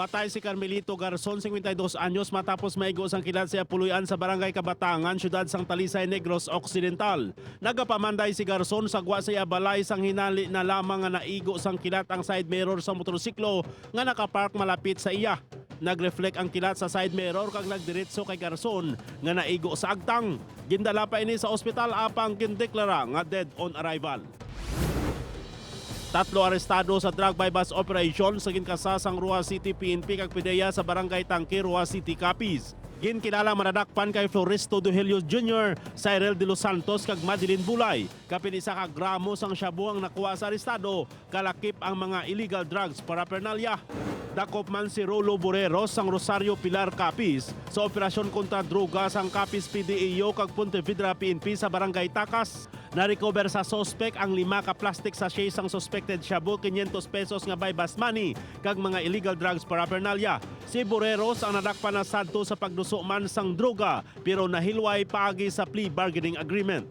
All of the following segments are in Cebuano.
Patay si Carmelito Garzon, 52 anyos, matapos maigo sang kilat sa puluyan sa Barangay Kabatangan, siyudad sang Talisay, Negros Occidental. Nagapamanday si Garzon sa gwa sa iya balay sang hinali na lamang nga naigo sang kilat ang side mirror sa motorsiklo nga nakapark malapit sa iya. Nagreflect ang kilat sa side mirror kag nagdiretso kay Garzon nga naigo sa agtang. Gindala pa ini sa ospital apang gindeklara nga dead on arrival. Tatlo arestado sa drug buy bust operation sa ginkasa sang Roxas City PNP kag PDEA sa Barangay Tangke, Roxas City, Capiz. Ginkilala manadakpan kay Floristo Duhelios Jr., Cyril de los Santos kag Madeline Bulay. Kapin 1 ka gramo sang shabu ang nakuha sa arestado, kalakip ang mga illegal drugs paraphernalia. Dakop man si Rolo Boreros sang Rosario Pilar, Capiz, sa operasyon kontra droga sang Capiz PDEU kag Pontevedra PNP sa Barangay Takas. Na-recover sa suspect ang 5 ka plastic sachet sang suspected shabu, 500 pesos nga buy bust money kag mga illegal drugs paraphernalia. Si Boreros ang nadakpan na sadto sa pagduso man sang droga pero nahilway paagi sa plea bargaining agreement.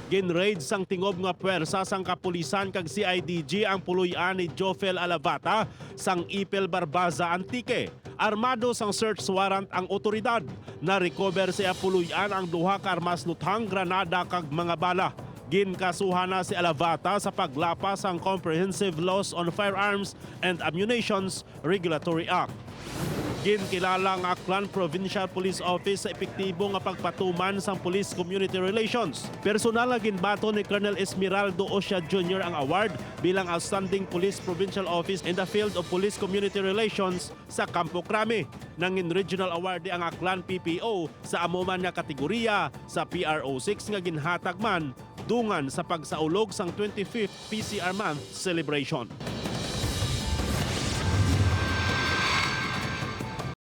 Ginraid sang tingob nga puwersa sang kapulisan kag CIDG ang puluy-an ni Jofel Alavata sang Ipil Barbaza, Antique. Armado sang search warrant ang otoridad. Na-recover sa puluy-an ang 2 ka armas luthang, granada kag mga bala. Ginkasuhan na si Alavata sa paglapas ang Comprehensive Laws on Firearms and Ammunitions Regulatory Act. Ginkilala ang Aklan Provincial Police Office sa epektibo nga pagpatuman sang Police Community Relations. Personal nga ginbato ni Colonel Esmeraldo Osha Jr. ang award bilang Outstanding Police Provincial Office in the field of Police Community Relations sa Campo Crame. Nangin regional award ang Aklan PPO sa amo man nga kategorya sa PRO 6 nga ginhatag man dungan sa pagsaulog sang 25th PCR Month celebration.